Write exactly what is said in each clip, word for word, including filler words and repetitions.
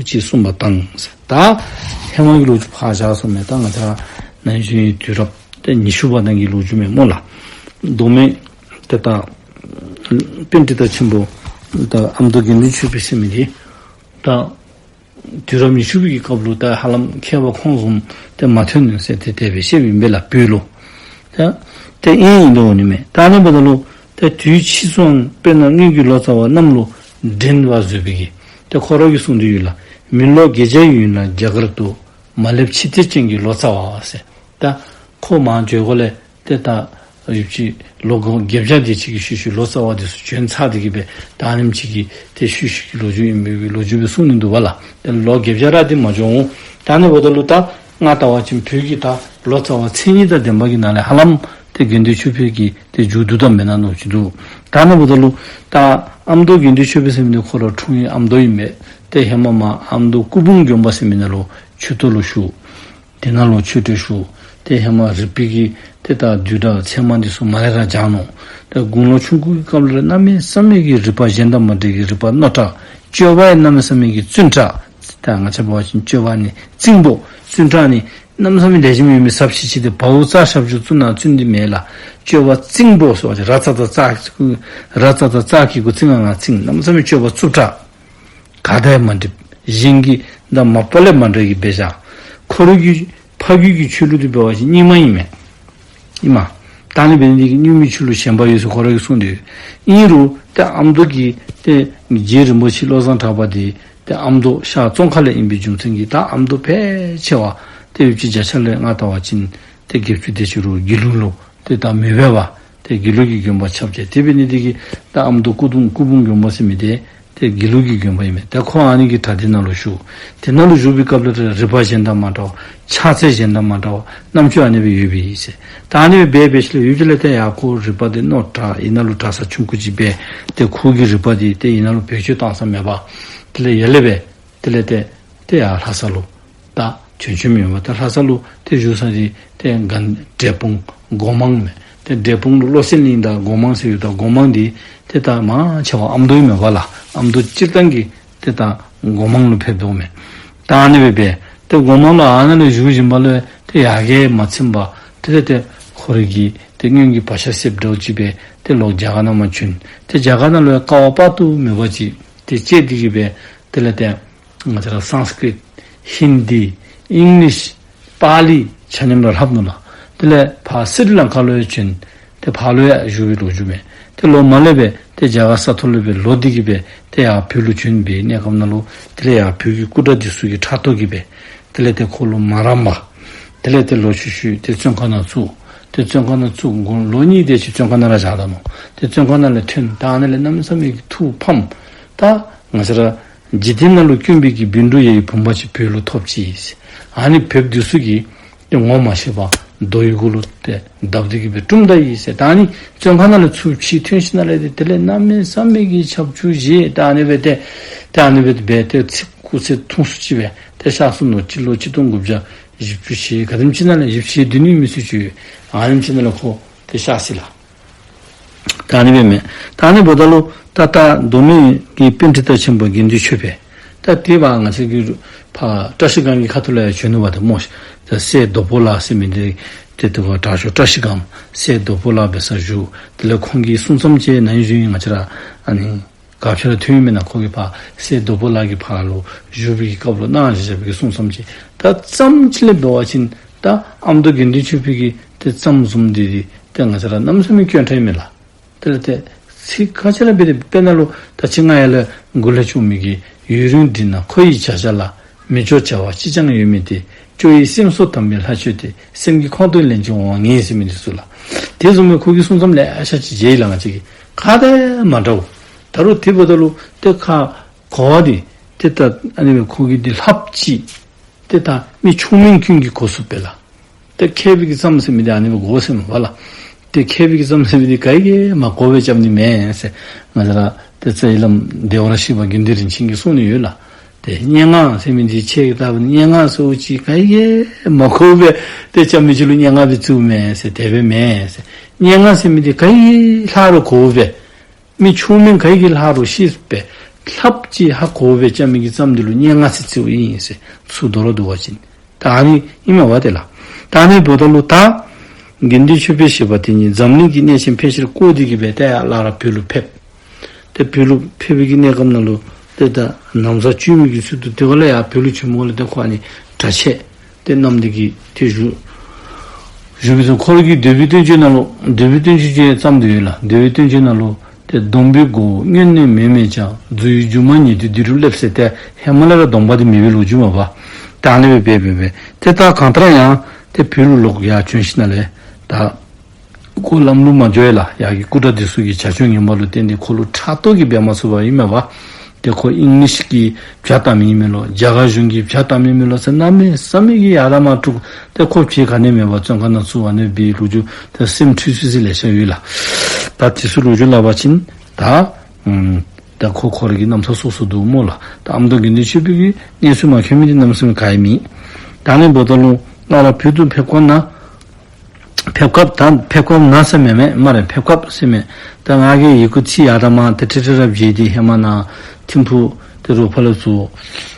ཅེས་གསུངས་པ་དང་། ད་ཧེ་མ་གི་ལོ་རྒྱུས་ཕར་བཞག་སོང་མས། ད་ང་བཅས་ནཱ་གཞུང་གི་དུས་རབས་ཏེ་ཉི་ཤུ་པ་ནང་གི་ལོ་རྒྱུས་མས་སྨོ་ལགས། མདོ་སྨད་ཏེ་ད་པཎྜི་ཏ་ཆེན་པོ་ད་ཨ་མདོ་དགེ་འདུན་ཆོས་འཕེལ་ཟེར་མི་འདི་ད་དུས་རབས་ཉི་ཤུ་པའི་གི་སྐབས་ལུ་ད་ཧ་ལམ་མཁས་པ་ཁོང་བཟུམ་ཏེ་མ་ཐོན་ནུག་ཟེར་ཏེ་དེ་སྦེ་བཤདཔ་ཨིན་པས་ལགས་བོད་ལུ། ད་ཏེ་ཨིན་ཨིན་དོ་ནི་མས། ད་ཨ་ནི་འབདཝ་ད་ལུ་ཏེ་དུས་ཕྱིས་སུའང་དཔེར་ན་སྔོན་གྱི་ལོ་ཙཱ་བ་རྣམས་ལུ་འགྲན་པར་བཟོད་པའི་གི་ཏེ་ཁོ་ར་གིས་གསུངས་ཏེ་ཡོད་ལགས། མི་ལོ་བརྒྱད་བརྒྱ་ཡོད་ན་རྒྱ་གར་དུ། མ་སླེབས་ཕྱི་བལྟས་ཅན་གྱི་ལོ་ཙཱ་བ་ཟེར། ད་ཁོ་མ་འགྱོ་གོང་ལས་ཏེ་ད་ཡུདཔ་ཅིག་ལོ་གོ་བརྒྱད་བརྒྱ་དེ་ཅིག་གི་ཤུལ་ཤུལ་ལོ་ཙཱ་བ་དེ་ཚུ་བྱོན་ཚར་ཏེ་གི་སྦེ་ད་ཨ་ནེམ་ཅིག་གི་ཏེ་ཤུལ་ཤུལ་གྱི་ལོ་རྒྱུས་ཨིན་པའི་གི་ལོ་རྒྱུས་སྦེ་གསུངས་ནི་འདུག་པ་ལགས། ཏེ་ལོ་བརྒྱད་བརྒྱ་ར་དེ་མ་འགྱོ་འོང་། ད་ཨ་ནི་འབདཝ་ད་ལུ་ད་ང་བལྟ་བ་ཅིན་བོད་ཀྱི་ད་ལོ་ཙཱ་བ་མཚན་ཉིད་དང་ལྡན་པ་གི་ནང་ལས་ཧ་ལམ་ཏེ་དགེ་འདུན་ཆོས་འཕེལ་གྱི་ཏེ་མཇུག་བསྡུ་ད་མེན་ན་མནོཝ་ཅིག་འདུག། ད་ཨ་ནི་འབདཝ་ད་ལུ་ད་ཨ་མདོ་དགེ་འདུན་ཆོས་འཕེལ་ཟེར་མི་འདི་ཁོ་ར་འཁྲུངས་ཡུལ་ཨ་མདོ་ཨིན་པས། ཏེ་ཧེ་མ་མ་ཨ་མདོ་སྐུ་འབུམ་དགོན་པ་ཟེར་མི་ནང་ལུ་ཆོས་ཐོག་ལུ་བཞུགས། དེ་ནང་ལུ་ཆོས་སྤྲོས་ཞུ། ཏེ་ཧེ་མ་རིག་པའི་གི་ཏེ་ད་བསྡུས་གྲྭ་ཚད་མ་འདི་ཚུ་མ་ལས་ར་སྦྱངས་ནུག། ཏེ་དགུང་ལོ་ཆུང་ཀུ་གི་སྐབས་ལུ་ར་གནམ་མེད་ས་མེད་ཀྱི་རིག་པ་གཞན་དང་མ་འདྲ་བའི་རིག་པ་རྣོ་དྲགས། སྤྱོད་པ་ཡང་གནམ་མེད་ས་མེད་ཀྱི་བཙུན་དྲགས། ད་ང་བཅས་འབད་བ་ཅིན་སྤྱོད་པ་ནི་རྩིང་པོ། བཙུན་དྲགས་ནི་གནམ་མེད་ས་མེད་ལེགས་ཤོམ་ཡོད་མི་ཟབ་ཅིག་ཅིག་ཏེ་བའུ་རྩ་ཞབས་ཀྱུ་བཙུན་ནང་བཙུན་འདི་མེན་ལགས། སྤྱོད་པ་རྩིང་པོ་ཟེར་བ་ཅིན་ར་ཙ་ད་རྩ་ར་ཙ་ད་རྩ་གི་གུ་རྩི་ང་ང་རྩིང་། གནམ་མེད་ས་མེད་སྤྱོད་པ་རྩུབ་དྲགས། ག་དང་ཡང་མ་འགྲིགཔ། གཞན་གྱི་དང་མ་པ་ལས་མ་འདྲ་གི་སྦེ་བཞག། ཁོ་རའི་གི་ཕ་རྒྱུད་ཀྱི་ཆོས་ལུགས་འདི་འབད་བ་ཅིན་རྙིང་མ་ཨིན་མས། ཨིན་མས། ད་ཨ་ནི་འབད་ནི་འདི་གིས་རྙིང་མའི་ཆོས་ལུགས་ཞན་པ་ཡོད་ཟེར་ཁོ་ར་གིས་གསུངས་ཏེ་ཡོད། ཨིན་རུང་ཏེ་ཨ་མདོ་གི་ཏེ་རྗེ་རིན་པོ་ཆེ་བློ་བཟང་གྲགས་པ་འདི་ཏེ་ཨ་མདོ་ཤར་ཙོང་ཁ་ལས་ཨིན་པའི་རྒྱུ་མཚན་གྱིས་ད་ཨ་མདོ་ཕལ་ཆེ་བ་ཏེ་ཡུདཔ་ཅིག་བརྒྱ་ཆ་ལས་ང་བལྟ་བ་ཅིན་ཏེ་བརྒྱད་ཅུ་དེ་ཅིག་རུང་དགེ་ལུགས་ལུ་ཏེ་ད་མེད་པས་པ། ཏེ་དགེ་ལུགས་ཀྱི་དགོན་པ་ཁྱབ་ཆེ། དེ་འབད་ནི་འདི་གིས་ད་ཨ་མདོ་སྐུ་གདུང་སྐུ་འབུམ་དགོན་པ་ཟེར་མི་འདི་ཏེ་དགེ་ལུགས་ཀྱི་དགོན་པ་ཨིན་མས། ད་ཁོ་ཨ་ནི་གི་གྲྭ་སྡེ་ནང་ལུ་བཞུགས། དེ་ནང་ལུ་བཞུགས་པའི་སྐབས་ལུ་ཏེ་རིག་པ་གཞན་དང་མ་འདྲ་བ། ཕྱག་རྩལ་གཞན་དང་མ་འདྲ་བ། རྣམ་དཔྱོད་ཨ་ནི་སྦེ་ཡོད་པའི་ཨིན་ཟེར། ད་ཨ་ནི་སྦེ་འབད་འབད་ཞིནམ་ལས་ཡུདཔ་ཅིག་ལས་ཏེ་ཡ་ཁོ་རིག་པ་འདི་རྣོ་དྲགས། ཨིན་ན་ལུ་གྲྭ་ས་ཆུང་ཀུ་ཅིག་སྦེ་ཏེ་ཁོ་གི་རིག་པ་འདི་ཏེ་ཨིན་ན་ལུ་བེད་སྤྱོད་བཏང་ས་མེད་པར་དེ་ལས་ཡར་ལས་སྦེ་དེ་ལས་ཏེ་ཏེ་ཡར་ལྷ་ས་ལུ་ད་བྱོན་བྱོནམ་ཨིན་པས། ད་ལྷ་ས་ལུ་ཏེ་བཞུགས་ས་འདི་ཏེ་ག་འབྲས་སྤུངས་སྒོ་མང་མས། ཏེ་འབྲས་སྤུངས་ལུ་བློ་གསལ་གླིང་དང་སྒོ་མང་ཟེར་ཡོད། ད་སྒོ་མང་འདི་ཏེ་ད་མང་ཆེ་བ་ཨ་མདོ་ཨིན་མས་པ་ལགས། ཨ་མདོ་སྤྱིར་བཏང་གི་ཏེ་ད་སྒོ་མང་ལུ་ཕེབས་དོ་མས། ད་ཨ་ནི་སྦེ་འབད་ཏེ་སྒོ་མང་ལུ་ཨ་ནཱ་ལུ་བཞུགས་བཞིན་པ་ལུ་ཏེ་ཡར་གྱི་མ་ཚིམ་པར་དེ་ལས་ཏེ་ཁོ་རའི་གི་ཏེ་སྔོན་གྱི་བག་ཆགས་སད་འདྲཝ་ཅིག་སྦེ་ཏེ་ལོག་རྒྱ་གར་ནང་མར་བྱོན། ཏེ་རྒྱ་གར་ནང་ལུ་ཡང་དཀའ་བ་དཔག་ཏུ་མེད་པ་ཅིག་ཏེ་སྤྱད་དེ་གི་སྦེ་དེ་ལས་ཏེ་ང་བཅས་ར་སཾསྐྲྀཏ། ཧིན་དི། ཨིང་ལིཤ། པཱ་ལི་ཆ་མཉམ་ར་ལྷབ་ནུག་ལགས། དེ་ལས་ཕར་སི་རི་ལང་ཀ་ལུ་ཡང་བྱོན། ཏེ་ཕར་ལུ་ཡང་བཞུགས་པའི་ལོ་རྒྱུས་མས། ཏེ་ལོག་མར་ལས་སྦེ་ཏེ་རྒྱ་གར་ས་ཐོག་ལས་སྦེ་ལོག་སྟེ་གི་སྦེ་ཏེ་ཡར་བོད་ལུ་བྱོན་པའི་གནས་སྐབས་ནང་ལུ་དེ་ལས་ཡར་བོད་ཀྱི་སྐུ་དགྲ་འདི་ཚུ་གིས་ཕྲག་དོག་གིས་སྦེ་དེ་ལས་ཏེ་ཁོ་ལུ་མ་རངས་པར་དེ་ལས་ཏེ་ལོག་ཤུལ་ཤུལ་ཏེ་བཙོན་ཁང་ནང་བཙུགས། ཏེ་བཙོན་ཁང་ནང་བཙུགས་དགུང་ལོ་གཉིས་དེ་ཅིག་བཙོན་ཁང་ནང་ར་བཞག་ད་ནུག། ཏེ་བཙོན་ཁང་ནང་ལས་ཐོན། ད་ཨ་ནི་ལས་གནམ་མེད་ས་མེད་ཀྱི་ཐུགས་ཕམ། ད་ང་བཅས་ར་འཇིག་རྟེན་ནང་ལུ་དཀོན་པའི་གི་བཻ་ཌཱུརྱ་ཡི་བུམ་པ་ཅིག་བོད་ལུ་ཐོབ་ཅི་ཟེར། ཨ་ནི་བོདཔ་འདི་ཚུ་གིས་ཏེ་ངོ་མ་ཤེས་པར་རྡོ་ཡི་གུ་ལུ་ཏེ་བརྡབ་སྟེ་གི་སྦེ་བཀྲོངས་ད་ཡི་ཟེར། ད་ཨ་ནི་བཙོན་ཁང་ནང་ལས་ཚུར་ཕྱི་ཐོན་ཞིནམ་ལས་ཏེ་དེ་ལས་གནམ་མེད་ས་མེད་ཀྱི་ཁྱབ་འཇུག་བཞེས། ད་ཨ་ནི་སྦེ་ཏེ་ཏེ་ཨ་ནི་སྦེ་ཏེ་སྦེ་ཏེ་ཚེ་སྐུ་ཚེ་ཐུང་སུ་ཅིག་སྦེ་ཏེ་གཤགས་སོ་ནུག། སྤྱི་ལོ་ཆིག་སྟོང་དགུ་བརྒྱ་བཞི་བཅུ་ཞེ་ག་དེམ་ཅིག་ནང་ལས་བཞི་བཅུ་ཞེ་བདུན་ནི་མི་ཚུན་ཚོད་ཨ་ནེམ་ཅིག་ནང་ལས་ཁོ་ཏེ་གཤགས་ཅི་ལགས། ད་ཨ་ནི་སྦེ་མས། ད་ཨ་ནི་འབདཝ་ད་ལུ་ད་ད་མདོ་སྨད་ཀྱི་པཎྜི་ཏ་ཆེན་པོ་དགེ་འདུན་ཆོས་འཕེལ། ད་དེ་བ་ང་བཅས་ཀྱི་ཕར་བཀྲ་ཤིས་སྒང་གི་ཁ་ཐུག་ལས་ཡང་བྱོན་ནུག་པ་ཏེ་སྨོ་ཤིག། ད་སྲས་རྡོ་པོ་ལ་ཟེར་མི་འདི་ཏེ་དེ་བ་དྲག་ཤོས་བཀྲ་ཤིས་སྒང་སྲས་རྡོ་པོ་ལ་འབད་སར་བཞུགས། དེ་ལས་ཁོང་གི་གསུང་རྩོམ་ཅིག་ནཱ་ཡོད་ཟེར་ང་བཅས་ར་ཨ་ནི་ག་ཅི་ར་ཐོན་ཡི་མེན་ན། ཁོ་གིས་ཕར་སྲས་རྡོ་པོ་ལ་གི་ཕར་ལུ་བཞུགས་པའི་གི་སྐབས་ལུ་གནང་བཞག་བཞག་པའི་གི་གསུང་རྩོམ་ཅིག། ད་རྩོམ་ཅིག་ལས་འབད་བ་ཅིན་ད་ཨ་མདོ་དགེ་འདུན་ཆོས་འཕེལ་གྱི་ཏེ་རྩོམ་བཟུམ་འདི་འདི་ཏེ་ང་བཅས་ར་གནམ་མེད་ས་མེད་དཀོན་དྲགས་ཨིན་མས་ལགས། དེ་ལས་ཏེ་ཚིག་ག་ཅི་ར་འབད་དེ་དཔེར་ན་ལུ་ད་ཅི་ང་ཡར་ལས་འགོ་ལས་ཞུ་མི་གི་ཡུན་རིང་འདྲིས་ན་ཁོ་ཡི་བྱ་བྱེད་ལ། མི་ལྕོགས་བྱ་བ་ཅིས་ཀྱང་ཡོད་མིན་ཏེ། སྐྱོ་བའི་སེམས་སོ་དམ་པའི་ལྷ་མཆོད་དེ། སེམས་ཀྱི་ཁོང་དུ་ལན་ཅིག་འོང་བ་ངེས་ཟེར་མི་འདི་ཚུ་ལགས། དེ་བཟུམ་སྦེ་ཁོ་གི་གསུང་རྩོམ་ལེ་ཤ་ཅིག་མཇལ་ཡི་ལགས་ང་བཅས་ཀྱིས། ག་དང་མ་འདྲཝ། ད་རུང་དེ་འབདཝ་ད་ལུ་ཏེ་ཁ་གོ་བ་འདི་ཏེ་ད་ཨ་ནི་སྦེ་ཁོ་གི་འདི་ལྷབ་ཅི། ཏེ་ད་མི་ཆུང་མིང་ཀུན་གྱིས་གོ་ཚུགས་པས་ལགས། ཏེ་མཁས་པའི་གི་རྩོམ་ཟེར་མི་འདི་ཨ་ནི་སྦེ་གོ་ཟེར་མས་པ་ལགས། ཏེ་མཁས་པའི་གི་རྩོམ་ཟེར་མི་འདི་ག་གིས་མ་གོ་བར་རྐྱབ་ནི་མེན་ཟེར། ང་བཅས་ར་ཏེ་རྩ་བའི་བླམ་བདེ་བར་གཤེགས་པ་དགེ་འདུན་རིན་ཆེན་གྱིས་གསུངས་ནི་ཡོད་ལགས། ཏེ་སྙན་ངག་ཟེར་མི་འདི་ཁྱེད་ཀྱིས་བལྟ་བ་ན་སྙན་ངག་ཟེརཝ་ཅིག་ག་གིས་མ་གོ་བར་ཏེ་རྐྱབ་མི་ཅིག་ལུ་སྙན་ངག་སྦེ་བརྩིཝ་མས་ཟེར། དེ་སྦེ་མེན་ཟེར། སྙན་ངག་ཟེར་མི་འདི་ག་གིས་ལྷག་རུང་གོ་བར། མི་ཆུང་མིང་ག་གིས་ལྷག་རུང་ཤེས་པས། ལྷབ་ཅིག་ཧ་གོ་བའི་རྐྱབ་མི་གི་རྩོམ་འདི་ལུ་སྙན་ངག་ཟེར་བརྩིཝ་ཨིན་ཟེར། ཚུར་མདོར་བསྡུ་བ་ཅིན། ད་ཨ་ནི་ཨིན་མས་པ་དེ་ལགས། ད་ཨ་ནི་འབདཝ་ད་ལུ་ད་དགེ་འདུན་ཆོས་འཕེལ་ཞེས་པ་དེ་ཉིད་འཛམ་གླིང་གི་གནས་ཆེན་ཕལ་ཆེར་བསྐོར་ཏེ་གི་སྦེ་ཏེ་ཡར་སླར་བོད་ལུ་ཕེབས། ཏེ་བོད་ལུ་ཕེབས་པའི་གི་གནས་སྐབས་ནང་ལུ་ཏེ་ད་ན་བཟའ་བཅོས་མིན་གྱི་ཚུལ་དུ་དེ་ཁར་ལས་ཡར་བོད་ལུ་བྱོནམ་ལས་ཏེ་ཁོ་ཨ་ནི་གྲྭ་ཆས་ཏེ་བསྣམས་ཏེ་གི་ཏེ་བཞུགས། བཞུགས་པའི་ཚེ་ཁོ་རའི་གི་འདོད་པའི་བསྟན་བཅོས་ནང་ལུ་འདོད་པའི་བསྟན་བཅོས་ཅིག་བརྩམས་ཏེ་ཡོད་ལགས། འདོད་པའི་བསྟན་བཅོས་ནང་ལུ་ཏེ་སྡོམ་པའི་སྒོ་སྔོན་ནས་མེད་མོད་ཀྱང་། རྫུ་འཕྲུལ་སྒྱུ་མ་ཉིད་དུ་འདི་རུ་སླེབས་ཟེར་ཏེ་ཧེ་མ་ལས་ར་སྡོམ་པ་འདི་མེད་པའི་ལོ་རྒྱུས་མས་པ། ད་ཨ་ནི་སྦེ་འབད་འབད་འབད་ཏེ་ད་གང་ལྟར་ཡང་ཏེ་བོད་ལུ་ལོག་ཡར་བྱོན་ཞིནམ་ལས་ད་ཁོ་ལམ་ལུ་མ་འགྱོ་བས་ལགས། ཡར་གྱི་སྐུ་དྲག་འདི་ཚུ་གིས་བྱ་སྤྱོད་ངན་པ་ལུ་བརྟེན་ཏེ་ཁོ་ལུ་ཕྲག་དོག་གིས་འབད་མ་ཚུགས་པར་ཨིན་མས་པ། ཏེ་ཁོ་ཨིང་ལིཤ་གི་བྱ་བལྟ་མི་ཨིན་མས་ལོ། རྒྱ་གར་གཞུང་གི་བྱ་བལྟ་མི་ཨིན་མས་ལོ་ཟེར་གནམ་མེད་ས་མེད་ཀྱི་ཡར་དང་མར་དཀྲུགས། ཏེ་ཁོ་བྱེད་ག་ནི་མེད་པར་བཙོན་ཁང་ནང་བཙུགས། ཨ་ནི་སྦེ་ལོ་རྒྱུས་ཏེ་སེམས་འཁྲུལ་སི་སི་ལེ་ཤ་ཡོད་ལགས། ད་དེ་ཚུ་ལོ་རྒྱུས་སླབ་པ་ཅིན་ད་ཨམ་ད་ཁོ་ཁོ་ར་གི་རྣམ་ཐར་སོ་སོ་འདུག་སྨོ་ལགས། ད་ཨ་མདོ་དགེ་འདུན་ཆོས་འཕེལ་གྱི་གནས་ཚུལ་མ་མཁྱེན་མི་འདི་གནམ་མེད་ས་མེད་ག་ཡང་མེད། ད་ཨ་ནི་འབདཝ་ད་ལུ་སླར་བོད་དུ་ཕེབས་སྐབས་ན་ཕེབས་སྐབས་ད་ཕེབས་སྐབས་ན་ཟེར་མི་མེན་སྨ་རེ། ཕེབས་སྐབས་ཟེར་མི། ད་ང་གིས་ཡི་གུ་ཚིག་ཡར་དང་མར་ཏེ་ཁྲིག་ཁྲི་ར་བརྗེ་སྟེ་ཧེ་མ་ནཱ་ཐིམ་ཕུག་ཏེ་རུ་ཕར་ལས་ཚུར་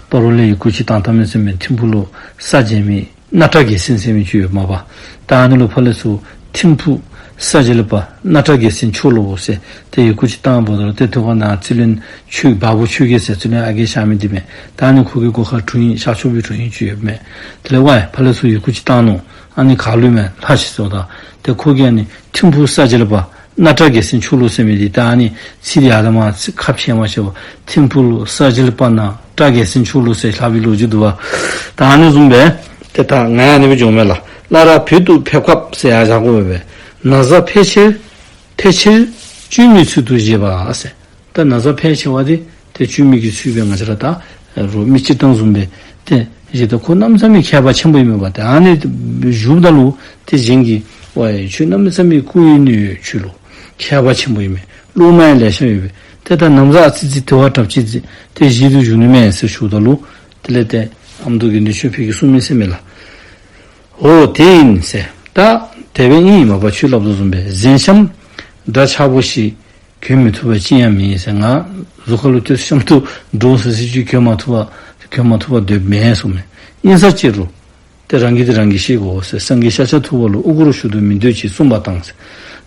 སྤ་རོ་ལས་ཡི་གུ་ཅིག་བཏང་བཏངམ་མས་ཟེར་མི། ཐིམ་ཕུག་ལུ་ས་འཇལ་མི་སྣ་བཀྲ་རྒྱལ་མཚན་ཟེར་མི་ཅིག་ཡོདཔ་མས་པ། ད་ཨ་ནི་ལུ་ཕར་ལས་ཚུར་ཐིམ་ཕུག་ས་འཇལ་པ་སྣ་བཀྲ་རྒྱལ་མཚན་མཆོག་ལོ་ཟེར་ཏེ་ཡི་གུ་ཅིག་བཏངམ་ད་ལུ་ཏེ་དེ་ཁར་ནཱ་རྩིས་ལེན་ཆོས་བ་བུ་ཆོས་རྒྱལ་ཟེར་རྩིས་ལེན་ཨ་རྒས་ཤར་མི་འདི་མས། ད་ཨ་ནི་ཁོ་གི་སྒོ་ཁར་དྲུང་ཡིག་ཤར་ཕྱོགས་པའི་དྲུང་ཡིག་ཅིག་ཡོདཔ་མས། དེ་ལས་ཝའི་ཕར་ལས་ཚུར་ཡི་གུ་ཅིག་བཏང་ནུག། ཨ་ནི་ག་ལུ་མས་ལྷ་ཞིག་ཟེརཝ་ད། ཏེ་ཁོ་གིས་ཨ་ནི་ཐིམ་ཕུག་ས་འཇལ་པ་སྣ་བཀྲ་རྒྱལ་མཚན་མཆོག་ལོ་ཟེར་མི་འདི་ད་ཨ་ནི་ཚིག་འདི་ཡར་དང་མར་ཚིག་ཁ་ཕྱེ་མ་ཤེས་པར་ཐིམ་ཕུག་ལུ་ས་འཇལ་པ་སྣ་བཀྲ་རྒྱལ་མཚན་མཆོག་ལོ་ཟེར་ལྷག་པའི་ལོ་རྒྱུས་འདུག་པ། ད་ཨ་ནི་བཟུམ་སྦེ་ཏེ་ད་ང་ཡང་ཨ་ནི་སྦེ་འགྱོཝ་མས་ལགས། སླར་བོད་དུ་ཕེབས་སྐབས་ཟེར་ཡར་བཞག་དགོ་པས་པས། ན་བཟའ་ཕལ་ཆེར་ཕལ་ཆེར་བཅོས་མིན་ཚུལ་དུ་བཞེས་པ་ཟེར། ད་ན་བཟའ་ཕལ་ཆེ་བ་འདི་ཏེ་བཅོས་མིན་གྱི་ཚུལ་སྦེ་ང་བཅས་ར་ད་རོགས་མི་སྤྱིར་བཏང་བཟུམ་སྦེ་ཏེ་བཞེས། ད་ཁོ་གནམ་མེད་ས་མེད་མཁས་པ་ཆེན་པོ་ཨིན་མས་པ། ཏེ་ཨ་ནི་བཞུགསཔ་ད་ལུ་ཏེ་གཞན་གྱིས་ཝའི་ཁྱོད་གནམ་མེད་ས་མེད་སྐུ་ཡོན་ཡོད། ཁྱོད་ལུ་མཁས་པ་ཆེན་པོ་ཨིན་མས། སློབ་མ་ཡང་ལེ་ཤ་ཡོད་པས། ཏེ་ད་ན་བཟའ་ཨ་ཙི་ཙི་དེ་བ་དྲགཔ་ཅིག་ཏེ་བཞེས་ཏེ་བཞུགས་ནི་མས་ཟེར་ཞུཝ་ད་ལུ་དེ་ལས་ཏེ་ཨ་མདོ་དགེ་འདུན་ཆོས་འཕེལ་གྱིས་གསུངས་མི་ཟེར་མས་ལགས། འོ་དེ་ཨིན་ཟེར། ད་དེ་སྦེ་ཨིན་མས་པ། ཁྱོད་སླབ་དོ་བཟུམ་སྦེ་གཟན་ཤམ་འདྲ་ཆགས་པོ་ཞིག་གྱོན་མི་ཐུབ་པ་ཅི་ཡང་མེད་ཟེར། ང་གཟུགས་ཁ་ལུ་ཏེ་ཤམ་ཐབས་འདྲོག་སི་སི་ཅིག་གྱོན་མ་ཐུབ་པ་གྱོན་མ་ཐུབ་པར་སྡོདཔ་མེན་གསུངམ་མས། ཨིན་ས་ཅི་རུང་ཏེ་རང་གིས་ཏེ་རང་གིས་ཤེས་དགོ་ཟེར། སངས་རྒྱས་ཤཱཀྱ་ཐུབ་པ་ལུ་དབུ་སྐོར་ཞུ་དུ་མི་འདོད་ཅེས་གསུངས་པ་དང་ཟེར།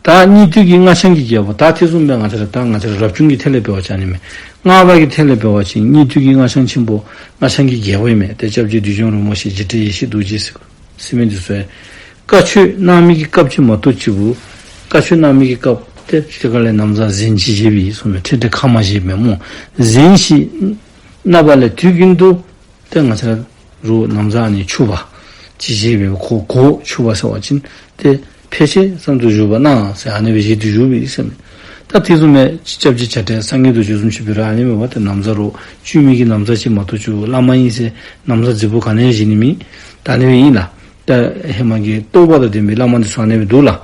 ད་སྙིགས་དུས་ཀྱི་སྔགས་འཆང་གི་རྒྱལ་པོ། ད་དེ་བཟུམ་སྦེ་ང་བཅས་ར་ད་ང་བཅས་ར་རབ་བྱུང་གི་ཐད་ལས་འབད་བ་ཅིན་ཨ་ནི་མས། སྔགས་པ་གི་ཐད་ལས་འབད་བ་ཅིན་སྙིགས་དུས་ཀྱི་སྔགས་འཆང་ཆེན་པོ་སྔགས་འཆང་གི་རྒྱལ་པོ་ཨིན་མས། ཏེ་སྐྱབས་རྗེ་བདུད་འཇོམས་རིན་པོ་ཆེ་འཇིགས་བྲལ་ཡེ་ཤེས་རྡོ་རྗེ་ཟེར་ཟེར་མི་འདི་ཚུ་ཡང་བཀའ་ཆོས་གནང་མི་གི་སྐབས་ཅིག་མ་གཏོགས་ཅིག་པོ། བཀའ་ཆོས་གནང་མི་གི་སྐབས་ཏེ་ཕྱི་ཁ་ལས་ན་བཟའ་གཟན་ཅིག་བཞེས་པས་གསུངམ་མས། ཁྲིག་ཁྲི་ཁ་མ་བཞེས་པས་སྨོ། གཟན་ཞིག་གནང་བ་ལས་དུས་རྒྱུན་དུ་ཏེ་ང་བཅས་ར་རོགས་ན་བཟའ་ཨ་ནི་ཕྱུ་པ་ཅིག་བཞེས་པས། གོ་གོ་ཕྱུ་པ་ཟེར་བ་ཅིན་ཏེ་ཕལ་ཆེར་ཙམ་དུ་བཞུགས་པ་གནང་ཟེར་ཨ་ནི་སྦེ་བཞེས་ཏེ་བཞུགས་པས་ཟེར་མས། ད་དེ་བཟུམ་མའི་སྐྱབས་རྗེ་བྱ་བྲལ་སངས་རྒྱས་རྡོ་རྗེ་བཟུམ་ཅིག་འབད་རུང་ཨ་ནི་མས་པ། ཏེ་ན་བཟའ་རོགས་བཅོས་མིན་གྱི་ན་བཟའ་ཅིག་མ་གཏོགས་ཅིག་བླ་མ་ཨིན་ཟེར་ན་བཟའ་རྫིག་པོ་ག་ནི་ཡང་བཞེས་ནི་མེད། ད་ཨ་ནི་སྦེ་ཨིན་ལགས། ད་ཧེ་མ་གི་རྟོགས་པ་དང་ལྡན་པའི་བླ་མ་འདི་ཚུ་ཨ་ནི་སྦེ་འདུག་ལགས།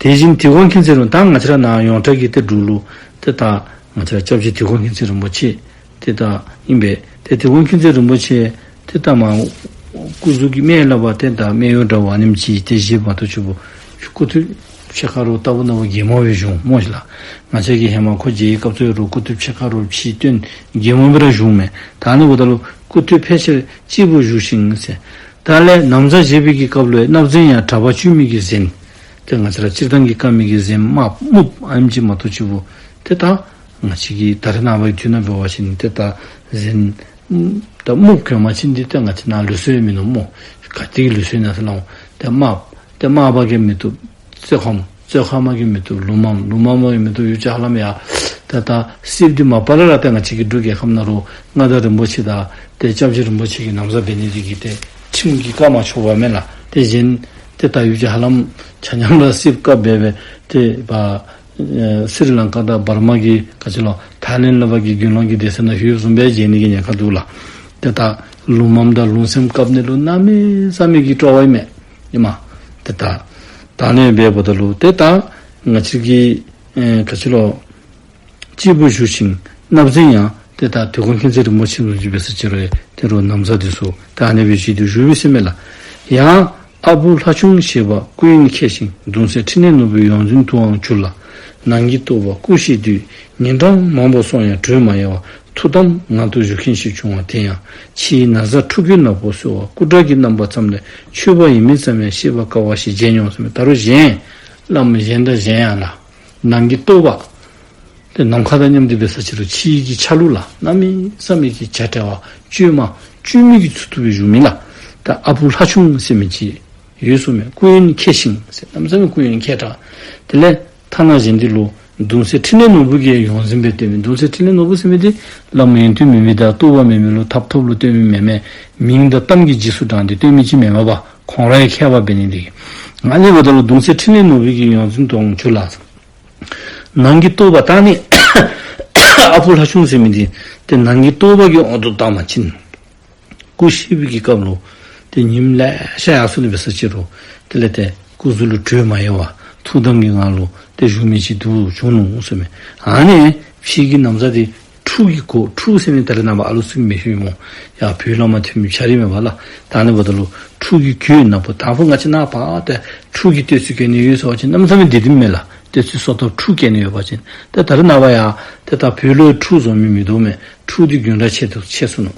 དེ་བཞིན་དིལ་མགོ་མཁྱེན་བརྩེ་རིན་པོ་ད་ང་བཅས་ར་ནཱ་ཡོངས་གྲགས་ཀྱི་ཏེ་འབྲུག་ལུ་ཏེ་ད་ང་བཅས་ར་སྐྱབས་རྗེ་དིལ་མགོ་མཁྱེན་བརྩེ་རིན་པོ་ཆེ་ཏེ་ད་ཨིན་པས། ཏེ་དིལ་མགོ་མཁྱེན་བརྩེ་རིན་པོ་ཆེ་ཏེ་ད་མར་སྐུ་གཟུགས་ཀྱི་སྨད་ལས་ཕར་ཏེ་ད་སྨད་གཡོགས་འདྲ་བ་ཨ་ནེམ་ཅིག་ཏེ་བཞེས་མ་གཏོགས་ཅིག་པོ་སྐུ་ཐོད་ཕྱེད་ཀ་རོགས་ལྟ་བུ་ན་བུ་གད་མོ་སྦེ་བཞུགས་སྨོ་ཤིག་ལགས། ང་བཅས་ཀྱིས་ཧེ་མ་ཁོ་མཇལ་བའི་སྐབས་སུ་རོགས་སྐུ་ཐོད་ཕྱེད་ཀ་རོགས་ཕྱི་སྟོན་གད་མོ་སྦེ་ར་བཞུགསཔ་མས། ད་ཨ་ནི་འབདཝ་ད་ལུ་སྐུ་ཐོད་ཕལ་ཆེར་སྐྱིད་པོ་བཞུགས་ཤིང་ཟེར། ད་ལས་ན་བཟའ་བཞེས་པའི་གི་སྐབས་ལུ་སྣབས་གཟན་ཡང་གྲྭ་པ་བཅོས་མིན་གྱི་གཟན། ཏེ་ང་བཅས་ར་སྤྱིར་བཏང་གི་བཀབ་མི་གི་གཟན་དམརཔོ་སྨུགཔོ་ཨ་ནེམ་ཅིག་མ་གཏོགས་ཅིག་པོ། ཏེ་ད་ང་བཅས་ཀྱི་ད་རེས་ནངས་པའི་དུས་ནང་འབད་བ་ཅིན་ཏེ་ད་གཟན་ད་སྨུགཔོ་གྱོན་པ་ཅིན་འདི་ཏེ་ང་བཅས་ནཱ་ལུགས་སྲོལ་མིན་ནུག་སྨོ། ག་ཏེ་གི་ལུགས་སྲོལ་ཨིན་ན་ཟེར་སླབ་འོང་། ཏེ་དམརཔོ་ཏེ་དམར་པ་གིས་མི་བཏུབ། བཙོད་ཁམ་བཙོད་ཁམ་གིས་མི་བཏུབ། ལུག་མམ་ལུག་མམ་གིས་མི་བཏུབ། ཡུལ་ལྕགས་ལམ་ཡ། ཏེ་ད་སྲིབ་འདི་མ་པ་ལས་ར་ཏེ་ང་བཅས་ཀྱི་འབྲུག་རྒྱལ་ཁབ་ནང་རོགས་མངའ་བདག་རིན་པོ་ཆེ་དང་ཏེ་སྐྱབས་རྗེ་རིན་པོ་ཆེ་གིས་ན་བཟའ་འབད་ནི་འདི་གིས་ཏེ་ཁྲིམས་ཀྱིས་བཀག་མ་ཆོགཔ་མས་ལགས། ཏེ་གཞན་ཏེ་ད་ཡུལ་ལྕགས་ལམ་ཆ་མཉམ་ར་སྲིབ་བཀབ་སྦེ་སྦེ་ཏེ་ཕར་ཨེ་སི་རི་ལང་ཀ་དང་འབར་མ་གི་ག་ཅི་ལོ་ཐའི་ལེནཌ་ལས་ཕར་གྱི་དགེ་སློང་གི་སྡེ་ཚན་ནང་ལྷོདཔ་བཟུམ་སྦེ་མཇལ་ནི་གི་ཉེན་ཁ་འདུག་ལགས། ཏེ་ད་ལུག་མམ་དང་ལུག་སྲནམ་བཀབ་ནི་ལུ་གནམ་མེད་ས་མེད་ཀྱི་སྤྲོ་བ་ཨིན་མས། ཨིན་མས། ཏེ་ད་ད་ཨ་ནི་འབདཝ་ད་ལུ་ཏེ་ད་ང་བཅས་ཀྱི་ཨེ་ག་ཅི་ལོ་སྐྱིད་པོ་བཞུགས་ཤིང་སྣབས་གཟན་ཡང་ཏེ་ད་དིལ་མགོ་མཁྱེན་བརྩེ་རིན་པོ་ཆེ་བཟུམ་ཅིག་འབད་ས་ཅིག་རུང་ཏེ་རོགས་ན་བཟའ་འདི་ཚུ་ད་ཨ་ནི་སྦེ་བཞེས་ཏེ་བཞུགས་པས་ཟེར་མས་ལགས། ཡང་ཨ་བུ་ལྷ་ཆུང་ཞེས་པ་སྐུ་ཡོན་མཁས་ཤིང་གདུང་སྲས་ཕྲིན་ལས་ནོར་བུའི་ཡོངས་འཛིན་དུའང་གྱུར་ལ། ནང་གི་རྟོགས་པ་སྐུ་གཤེགས་དུས་ཉིན་གྲངས་མང་པོ་སོང་ཡང་གྲོལ་མ་ཡོང་བར་ ཐུགས་དམ་ངང་དུ་བཞུགས་མཁན་ཞིག་བྱུང་བ་དེ་ཡང་ཕྱིའི་ན་བཟའ་ཕྲུ་གུའི་ནག་པོ་གསོལ་བ་སྐུ་འདྲ་གི་རྣམ་པ་ཙམ་ལས་མཆོད་པ་ཡིན་མིན་ཙམ་ཡང་ཤེས་པར་དཀའ་བ་ཞིག་མཇལ་མྱོང་ཟེར་མས། ད་རུང་གཞན་བླ་མ་གཞན་དང་གཞན་ཡང་ལ་ནང་གི་རྟོགས་པ་དེ་ནམ་མཁའ་དང་མཉམ་སྟེ་འབད་ས་ཅི་རུང་ཕྱི་གི་ཆ་ལུགས་ལ་གནམ་མེད་ས་མེད་ཀྱི་བྱ་བྲལ་བ་བཅོས་མ་བཅོས་མིན་གྱི་ཚུལ་དུ་སྦེ་བཞུགས་མི་ལ། ད་ཨ་བུ་ལྷ་ཆུང་ཟེར་མི་ཅིག་ཡོད་གསུངས་མས། སྐུ་ཡོན་མཁས་ཤིང་ཟེར། གནམ་མེད་ས་མེད་སྐུ་ཡོན་མཁས་དྲགས། དེ་ལས་ཐ་ན་གཞན་འདི་ལུ་གདུང་སྲས་འཕྲིན་ལས་ནོར་བུ་གིས་ཡོངས་འཛིན་སྦེ་སྟོན་མི། གདུང་སྲས་འཕྲིན་ལས་ནོར་བུ་ཟེར་མི་འདི་བླ་མ་ཡོན་ཏན་མེད་མི་དང་རྟོགས་པ་མེད་མི་ལུ་ཐབ་ཐོབ་ལུ་སྟོན་མི་མེན་མས། མིང་དང་གཏམ་གྱི་རྗེས་སུ་འབྲངས་ཏེ་སྟོན་མི་ཅིག་མེན་མས་པ། ཁོང་ར་ཡང་མཁས་པ་འབད་ནི་འདི་གིས། ཨ་ནི་འབདཝ་ད་ལུ་གདུང་སྲས་འཕྲིན་ལས་ནོར་བུ་གིས་ཡོངས་འཛིན་དུ་འོང་བཅུག་ལ། ནང་གི་རྟོགས་པ་ད་ནི་ཨ་བུ་ལྷ་ཆུང་ཟེར་མི་འདི་ཏེ་ནང་གི་རྟོགས་པ་གི་དབང་དུ་བཏང་བ་ཅིན་སྐུ་གཤེགས་པའི་གི་སྐབས་ལུ་ཏེ་ཉིནམ་ལེ་ཤ་ཡར་སོ་ནི་འབད་ས་ཅི་རུང་དེ་ལས་ཏེ་སྐུ་གཟུགས་ལུ་དྲོད་མ་ཡལ་བར་ཐུགས་དམ་གྱི་ངང་ལུ་ཏེ་བཞུགས་མི་ཅིག་འདུག་བྱུང་ནུག་ཟེར་མས། ཨ་ནི་ཕྱི་གི་ན་བཟའ་འདི་ཕྲུག་གིས་གོ། ཕྲུག་ཟེར་མི་ད་རེས་ནངས་པ་ཨ་ལུ་ཚུ་གིས་མི་ཤེས་སྨོ། ཡར་བོད་ལས་མར་ཐོན་མི་འཆར་རིས་མས་པ་ལགས། ད་ཨ་ནི་འབདཝ་ད་ལུ་ཕྲུག་གིས་གོ། ནག་པོ་དང་པོ་ང་བཅས་ནཱ་ཕར་ཏེ་ཕྲུག་གིས་བསྟོད་ཚིག་བཀོད་ནི་ཡོད་ཟེར་བ་ཅིན་གནམ་མེད་ས་མེད་བདེ་སྡུག་མས་ལགས། བསྟོད་ཚིག་གསོལ་ཐབས་ཕྲུག་བཀོད་ནི་ཡོད་པ་ཅིན། ཏེ་ད་རེས་ནངས་པ་ཡང་ཏེ་ད་བོད་ལུ་ཕྲུག་བཟོ་མི་མིན་འདུག་མས། ཕྲུག་འདི་དགོང་དྲོ་ཆད་དུ་ཆད་སོ་ནུག།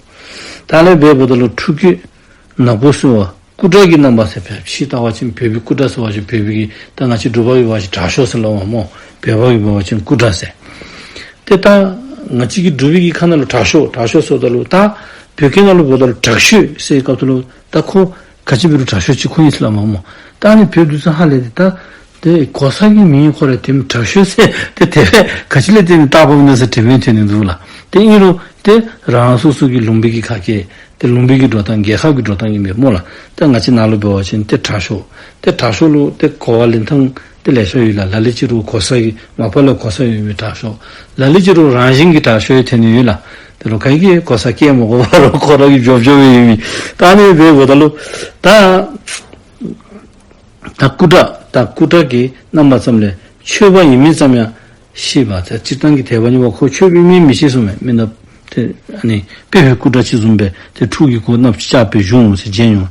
ད་ཨ་ནི་འབདཝ་ད་ལུ་ཕྲུ་གུ་ནག་པོ་གསོལ་བ་སྐུ་འདྲ་གི་རྣམ་པ་ཟེར། ཕྱི་ལྟ་བ་ཅིན་བོད་པའི་སྐུ་འདྲ་ཟེར་བ་ཅིན་བོད་པའི་གི་ད་ང་བཅས་འབྲུག་པ་གིས་འབད་བ་ཅིན་དྲག་ཤོས་ཟེར་སླབ་པ་སྨོ། བོད་པ་གིས་འབད་བ་ཅིན་སྐུ་འདྲ་ཟེར། ཏེ་ད་ང་བཅས་ཀྱི་འབྲུག་པའི་གི་ཁ་ནང་ལུ་དྲག་ཤོས་དྲག་ཤོས་ཟེརཝ་ད་ལུ་ད་བོད་སྐད་ནང་ལུ་འབདཝ་ད་ལུ་དྲག་ཤོས་ཟེར་བའི་སྐབས་སུ་ལུ་ད་ཁོ་ག་ཅི་འབད་རུང་དྲག་ཤོས་ཅིག་ཁོ་ཨིན་ཟེར་སླབ་པ་སྨོ། ད་ཨ་ནི་བོད་འདི་ཚུ་ཧ་ལས་ཏེ་ད་ཏེ་གོ་ས་གི་མིང་ཁོ་ར་ཏེ་དྲག་ཤོས་ཟེར་ཏེ་དེ་སྦེ་ག་ཅི་ལས་ཏེ་བཏགས་པ་ཨིན་ན་ཟེར་དྲི་བ་ཐོན་ནི་འདུག་ལགས། ཏེ་ཨིན་རུང་ཏེ་རང་སོ་སོ་གི་ལུང་པའི་གི་ཁ་སྐད་ཏེ་ལུང་པའི་གི་འགྲོ་སྟངས་རྒྱལ་ཁབ་ཀྱི་འགྲོ་སྟངས་ཨིན་པས་སྨོ་ལགས། ཏེ་ང་བཅས་ནཱ་ལུ་འབད་བ་ཅིན་ཏེ་དྲག་ཤོས། ཏེ་དྲག་ཤོས་ལུ་ཏེ་གོ་བ་ལེན་ཐངས་ཏེ་ལེ་ཤ་ཡོད་ལགས། ལ་ལུ་ཅིག་རུང་གོ་ས་གི་མ་པ་ལས་གོ་ས་ཡོད་མི་དྲག་ཤོས། ལ་ལུ་ཅིག་རུང་རང་བཞིན་གྱིས་དྲག་ཤོས་ཡང་ཐོན་ནི་ཡོད་ལགས། དེ་ལུ་ག་གིས་གོ་ས་བཀལ་མ་དགོ་པར་ཁོ་ར་གིས་འཇོབ་འཇོབ་སྦེ་ཡོད་མི། ད་ཨ་ནི་འབདཝ་ད་ལུ་ད་ད་སྐུ་འདྲ་ད་སྐུ་འདྲ་གི་རྣམ་པ་ཙམ་ལས་མཆོད་པ་ཡིན་མིན་ཙམ་ཡང་ཤེས་པར་ད་སྤྱིར་བཏང་གི་དད་པ་གཉིས་པ་ཁོ་མཆོད་པ་ཡིན་མིན་མི་ཤེས་གསུངས་མས། མི་ན་ཏེ་ཨ་ནི་དཔེ་བོད་སྐུ་འདྲ་ཅིག་བཟུམ་སྦེ་ཏེ་ཕྲུག་གིས་གོ། ནགཔོ་ཅིག་སྦེ་བཞུགས་འོང་ཟེར་མཇལ་མྱོང་།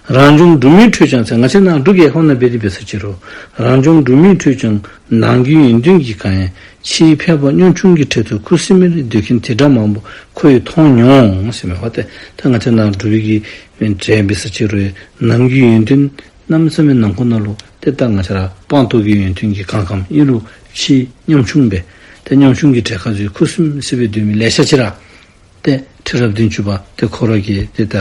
རང་བྱུང་འབྲུག་མིའི་ཁྲོད་ཀྱང་ཟེར། ང་བཅས་ནཱ་འབྲུག་རྒྱལ་ཁབ་ནང་འབད་དེ་འབད་ས་ཅི་རུང་རང་བྱུང་འབྲུག་མིའི་ཁྲོད་ཀྱང་ནང་གི་ཡོན་ཏན་གྱིས་གང་ཡང་ཕྱིའི་ཕལ་པ་ཉམ་ཆུང་གི་གྲལ་དུ་ཁུ་སིམ་མེར་སྡོད་མཁན་དེ་འདྲ་མང་པོ་ཁོ་ཡིས་མཐོང་མྱོང་ཟེར་མས་པ། ཏེ་ད་ང་བཅས་ནཱ་འབྲུག་པའི་གི་གྲལ་འབད་ས་ཅི་རུང་ནང་གི་ཡོན་ཏན་གནམ་མེད་ས་མེད་ནང་ཁོག་ནང་ལུ་ཏེ་ད་ང་བཅས་ར་སྤངས་རྟོགས་ཀྱི་ཡོན་ཏན་གྱིས་གང་གང་ཨིན་རུང་ཕྱི་ཉམ་ཆུང་སྦེ་ཏེ་ཉམ་ཆུང་གི་གྲལ་ཁར་ཚུད་ཁུ་སིམ་སི་སྦེ་སྡོད་མི་ལེ་ཤ་ཅིག་ར་ཏེ་ཁྲི་རབས་བདུན་ཅུ་པ་ཏེ་ཁོ་ར་གིས་ཏེ་ད་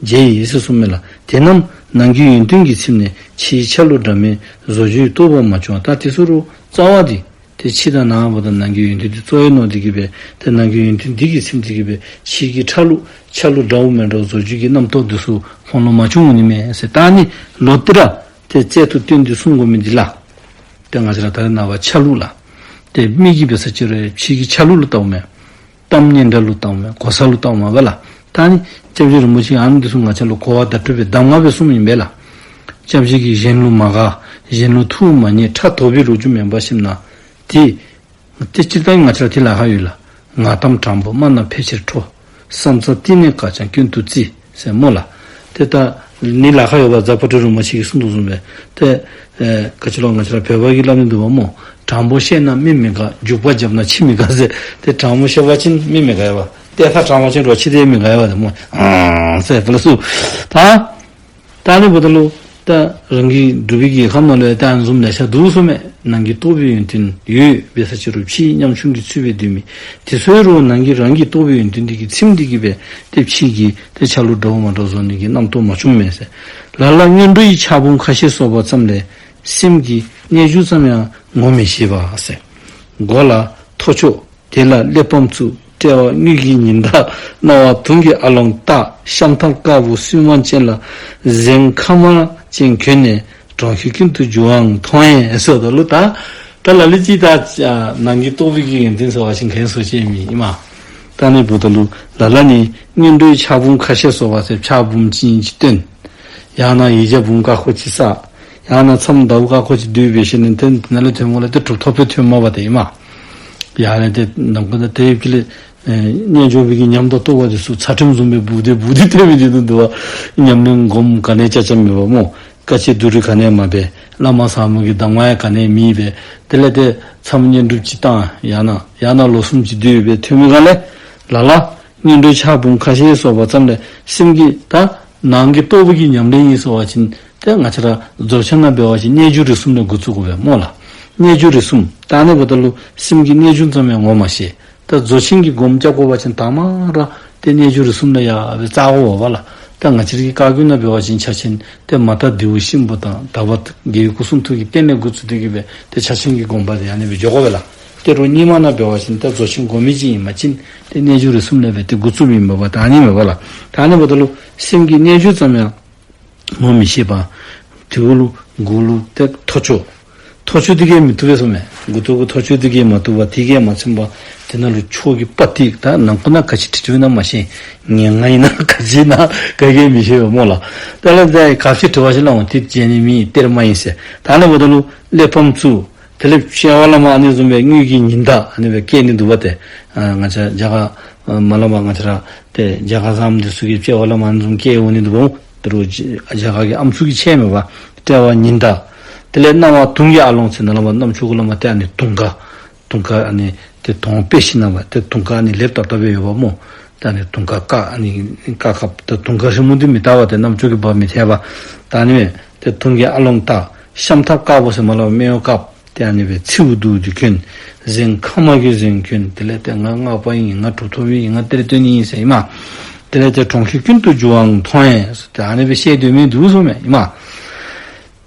མཇལ་ཡི་ཟེར་གསུངས་མས་ལགས། དེ་རྣམས་ནང་གི་ཡོན་ཏན་གྱིས་ཚིམས་ནས་ཕྱིའི་ཆ་ལུགས་འདྲ་མིན་བཟོ་བཅོས་རྟོགས་པར་མ་བྱུང་བ། ད་དེ་ཚུ་རུང་རྩ་བ་འདི་ཏེ་ཕྱི་དང་ནང་འབདཝ་ད་ནང་གི་ཡོན་ཏན་འདི་གཙོ་བོ་ཨིན་ནོ་འདི་གིས་སྦེ་ཏེ་ནང་གི་ཡོན་ཏན་འདི་གིས་ཚིམས་འདི་གིས་སྦེ་ཕྱི་གི་ཆ་ལུགས་ཆ་ལུགས་འདྲཝ་མི་འདྲཝ་བཟོ་བཅོས་ཀྱི་རྣམ་རྟོག་འདི་ཚུ་ཁོང་ལུ་མ་བྱུང་ནི་མས་ཟེར། ད་ཨ་ནི་ལོག་སྟེ་ར་ཏེ་རྩལ་དུ་བཏོན་ཏེ་གསུང་དགོ་མི་འདི་ལགས། ཏེ་ང་བཅས་ར་ད་རེས་ནངས་པ་ཆ་ལུགས་ལགས། ཏེ་མི་གིས་འབད་ས་ཅི་རུང་ཕྱི་གི་ཆ་ལུགས་ལུ་བལྟཝ་མས། གཏམ་སྙན་གྲགས་ལུ་བལྟཝ་མས། གོ་ས་ལུ་བལྟཝ་མས་པ་ལགས། ད་ཨ་ནི་སྐྱབས་རྗེ་རིན་པོ་ཆེ་ཨ་ནི་འདི་ཚུ་ང་བཅས་ལུ་གོ་བ་བརྡ་སྤྲོད་སྦེ་གདམས་ངག་སྦེ་གསུངམ་ཨིན་པས་ལགས། སྐྱབས་རྗེ་གིས་གཞན་ལུ་མ་དགའ། གཞན་ལུ་ཐུགས་མ་མཉེས། ཕྲག་དོག་པའི་ལོ་རྒྱུས་མེན་པར་ཞིནམ་ན། ཏེ་ཏེ་སྤྱིར་བཏང་ང་བཅས་ར་ཏེ་ལཱ་ཁག་ཡོད་ལགས། ངག་གཏམ་དྲང་པོ་སྨྲ་ན་ཕལ་ཆེར་ཁྲོ། བསམ་རྩ་གཏིང་ནས་དཀར་ཀྱང་སྐྱོན་དུ་བརྩི་ཟེར་སྨོ་ལགས། ཏེ་ད་ནི་ལཱ་ཁག་ཡོད་པ་རྫ་དཔལ་སྤྲུལ་རིན་པོ་ཆེ་གིས་གསུངས་དོ་བཟུམ་སྦེ་ཏེ་ཨེ་ག་ཅི་ལོ་ང་བཅས་ར་བོད་པ་གིས་སླབ་ནི་འདུག་པ་སྨོ། དྲང་པོ་བཤད་ན་མི་མི་དགའ། རྒྱུག་པ་བརྒྱབ་ན་ཁྱི་མི་དགའ་ཟེར། ཏེ་དྲང་པོ་བཤད་པ་ཅིན་མི་མི་དགའ་བས། ཏེ་ད་དྲང་པོ་ཅིག་རོགས་ཁྱི་དེ་མི་དགའ་བས་ཏེ་སྨོ། ཨང་ཟེར་དེ་ལ་སུ་ད་ད་ཨ་ནི་འབདཝ་ད་ལུ་ད་རང་གི་འབྲུག་པའི་རྒྱལ་ཁབ་ནང་ལུ་ཡང་ད་ཨ་ནི་བཟུམ་ལེ་ཤ་འདུག་གསུངམ་མས། ནང་གི་རྟོགས་པའི་ཡོན་ཏན་ཡོད་འབད་ས་ཅི་རུང་ཕྱིའི་ཉམ་ཆུང་གི་ཚུལ་སྦེ་སྡོད་མི། དེ་ཚུ་ཡང་རུང་ནང་གི་རང་གི་རྟོགས་པའི་ཡོན་ཏན་འདི་གིས་ཚིམས་འདི་གིས་སྦེ་ཏེ་ཕྱི་གི་ཏེ་ཆ་ལུགས་འདྲཝ་མ་འདྲཝ་བཟོ་ནི་གི་རྣམ་རྟོག་མ་བྱུངམ་མས་ཟེར། ལ་ལ་སྔོན་འགྲོ་ཡི་ཕྱག་འབུམ་ཁ་ཤས་གསོལ་བ་ཙམ་ལས་སེམས་ཀྱི་རྣལ་འབྱོར་ཙམ་ཡང་ངོ་མི་ཤེས་པ་ཟེར། མགོ་ལ་ཐོར་ཅོག། དེ་ལ་གླེགས་བམ་བཙུགས། དཔྲལ་བ་དངུལ་གྱི་ཉི་ཟླ། རྣ་བ་དུང་གི་ཨ་ལོང་བཏགས། ཤམ་ཐབས་དཀར་པོ་སུན་མ་ཅན་ལ། གཟན་ཁ་དམར་ཅན་གྱོན་ནས་གྲོང་ཁྱེར་ཀུན་ཏུ་རྒྱུ་བའང་མཐོང་ཡང་ཟེརཝ་ད་ལུ་ད་ད་ལ་ལུ་ཅིག་ད་ནང་གི་རྟོགས་པའི་གི་ཡོན་ཏན་ཟེར་བ་ཅིན་ག་ཅི་ཟེར་ཅི་མི་ཨིན་མས། ད་ཨ་ནི་འབདཝ་ད་ལུ་ལ་ལ་ནི་སྔོན་འགྲོའི་ཕྱག་འབུམ་ཁ་ཤས་གསོལ་བ་ཟེར་ཕྱག་འབུམ་ཅིག་ཅིག་བཏོན། ཡང་ན་ཡིག་བརྒྱ་འབུམ་ཀ་ཁོ་ཅིག་བསགས། ཡང་ན་མཚམས་ཟླཝ་ཀ་ཁོ་ཅིག་བསྡུ་སྦེ་ཞིནམ་ལས་ཏེ་ནཱ་ལས་ཐོན་དགོ་ལས་ཏེ་གྲུབ་ཐོབ་སྦེ་ཐོནམ་མས་པ་ཏེ་ཨིན་མས། ཡར་ལས་ཏེ་ནམ་མཁའ་ནང་ཏེ་ཡོད་ཀྱི་ལས་ཨེ་རྣལ་འབྱོར་པའི་གི་ཉམས་དང་རྟོགས་པ་འདི་ཚུ་ཚ་ཁྲིམས་བཟུམ་སྦེ་སྦུག་སྟེ་སྦུག་སྟེ་ཐོན་མི་འདི་ནང་འདུག་པ། ཉམས་ལེན་སྒོམ་ག་ནི་ཡང་རྐྱབ་རྐྱབ་མེད་པ་སྨོ། དཀའ་སྤྱད་སྡུག་རུས་ག་ནི་ཡང་མ་འབད། བླ་མ་ཟབ་མོ་གི་གདམས་ངག་ཡང་ག་ནི་ཡང་མེད་པས། དེ་ལས་ཏེ་མཚམས་བསྙེན་སྒྲུབ་ཅིག་བཏང་། ཡང་ན་ཡང་ན་ལོ་གསུམ་ཅིག་སྡོད་སྦེ་ཐོན་མི་ག་ལས་ ལ་ལ་ངན་འགྲོའི་ཆགས་བུམ་ཁ་ཤས་སོགས་པ་ཙམ་ལས་སེམས་ཀྱི་ད་ནང་གི་རྟོགས་པ་གི་ཉམས་ལེན་ཡིན་ཟེར་བ་ཅིན་ཏེ་ང་བཅས་ར་རྫོགས་ཆེན་ནང་འབད་བ་ཅིན་རྣལ་འབྱོར་རིག་གསུམ་ལས་འགོ་བཙུགས་དགོ་པས་སྨོ་ལགས། རྣལ་འབྱོར་རིག་གསུམ་ད་ཨ་ནི་འབདཝ་ད་ལུ་སེམས་ཀྱི་རྣལ་འབྱོར་ཙམ་ཡང་ངོ་མ་ཤེས། ད་རྫོགས་ཆེན་གྱི་སྒོམ་རྐྱབ་དགོ་པ་ཅིན་དང་པ་ར་ཏེ་རྣལ་འབྱོར་རིག་གསུམ་ལས་ཡར་སྦེ་བཙག་དགོ་པས་ལགས། ད་ང་བཅས་རའི་བཀའ་བརྒྱུད་ནང་འབད་བ་ཅིན་ཕྱག་ཆེན་ཏེ་མ་དག་ལྡེའུ་གཤིན་པོ་དང་དག་པ་རྒྱལ་བའི་སྐུ་གསུང་ཐུགས་ཀྱི་རྟེན་ལས་འགོ་བཙུགས་ཏེ་གི་སྦེ་ཏེ་ཕྱག་ཆེན་གྱི་སྒོམ་པ་དེ་ཨ་ནི་སྦེ་འགྱོ་དགོ་པས་ལགས། ཏེ་རོགས་རྙིང་མ་ནང་འབད་བ་ཅིན་ད་རྫོགས་ཆེན་སྒོམ་མི་ཅིག་ཨིན་པ་ཅིན་ཏེ་རྣལ་འབྱོར་རིག་གསུམ་ལས་སྦེ་ཏེ་འགོ་བཙུགས་མི་མེན་པ་ད་ཨ་ནི་མེན་པ་ལགས། ད་ཨ་ནི་འབདཝ་ད་ལུ་སེམས་ཀྱི་རྣལ་འབྱོར་ཙམ་ཡང་ངོ་མི་ཤེས་པ། དེ་གུ་ལུ་མགུ་ལུ་ཏེ་ཐོར་ཅོག། ཐོར་ཅོག་འདི་གིས་མི་བཏུབ་པས་ཟེར་མས། མགུ་ཏོ་གི་ཐོར་ཅོག་འདི་གིས་མ་བཏུབ་པ་དེ་གིས་མ་ཚིམ་པ། དེ་ནང་ལུ་ཆོས་ཀྱི་པ་ཏི་ད་ནང་ཁོག་ནང་ག་ཅི་བྲིས་བྲིསཝ་ཨིན་ན་མ་ཤེས། ངན་སྔགས་ཨིན་ན་ག་ཅི་ཨིན་ན་ག་གིས་མི་ཤེས་པས་སྨོ་ལགས། དེ་ལས་ད་ག་ཅི་བྲིས་པ་ཅིན་ལགས་འོང་དེ་བྱས་ནི་མེན་གཏེར་མ་ཡིན་ཟེར། ད་ཨ་ནི་འབདཝ་ད་ལུ་གླེགས་བམ་བཙུགས། དེ་ལས་དཔྱལ་བ་བླ་མ་ཨ་ནི་བཟུམ་སྦེ་དངུལ་གྱི་ཉི་ཟླ་ཨ་ནི་སྦེ་བཀལ་ནི་འདུག་པ་ཏེ། ཨ་ང་བཅས་རྒྱ་གར་མ་ལ་མ་ང་བཅས་ར་ཏེ་རྒྱ་གར་བཟུམ་འདི་ཚུ་གིས་དཔྱལ་བ་བླ་མ་ཨ་ནི་བཟུམ་བཀལ་འོང་ནི་འདུག་པ། ཏེ་རོགས་རྒྱ་གར་གྱི་ཨམ་སྲུ་གི་ཆས་མེན་པ། དཔྱལ་བ་ཉི་ཟླ། དེ་ལས་སྣང་བ་དུང་གི་ཨ་ལོང་ཟེར་ནཱ་ལས་མར་རྣམ་ཅོ་གུ་ལས་མར་ཏེ་ཨ་ནི་དུང་དཀར། དུང་དཀར་ཨ་ནི་ཏེ་དོང་པེ་ཤི་ནང་པ་ཏེ་དུང་དཀར་ཨ་ནི་ལེབ་ཏབ་ཏབ་སྦེ་ཡོདཔ་སྨོ། ཏེ་ཨ་ནི་དུང་དཀར་དཀར་ཨ་ནི་དཀར་དཀརཔོ་ཏེ་དུང་དཀར་རི་མོ་འདི་མི་བལྟ་བར་ཏེ་རྣམ་ཅོ་གིས་འབག་མི་ཐེག་པ། ད་ཨ་ནི་སྦེ་ཏེ་དུང་གི་ཨ་ལོང་བཏགས། ཤམ་ཐབས་དཀར་པོ་ཟེར་མར་ལས་མར་སྨད་གཡོགས་དཀརཔོ། ཏེ་ཨ་ནི་སྦེ་ཚེའུ་གདུགས་འདི་གྱོན། གཟན་ཁ་མ་གི་གཟན་གྱོན། དེ་ལས་ཏེ་ང་སྔགས་པ་ཨིན། ང་གྲུབ་ཐོབ་ཨིན། ང་གཏེར་སྟོན་ཨིན་ཟེར་ཨིན་མས། དེ་ལས་ཏེ་གྲོང་ཁྱེར་ཀུན་ཏུ་རྒྱུ་བའང་མཐོང་ཡང་ཟེར་ཏེ་ཨ་ནི་སྦེ་བཤད་སྡོད་མི་འདུག་ཟེར་མས་ཨིན་མས།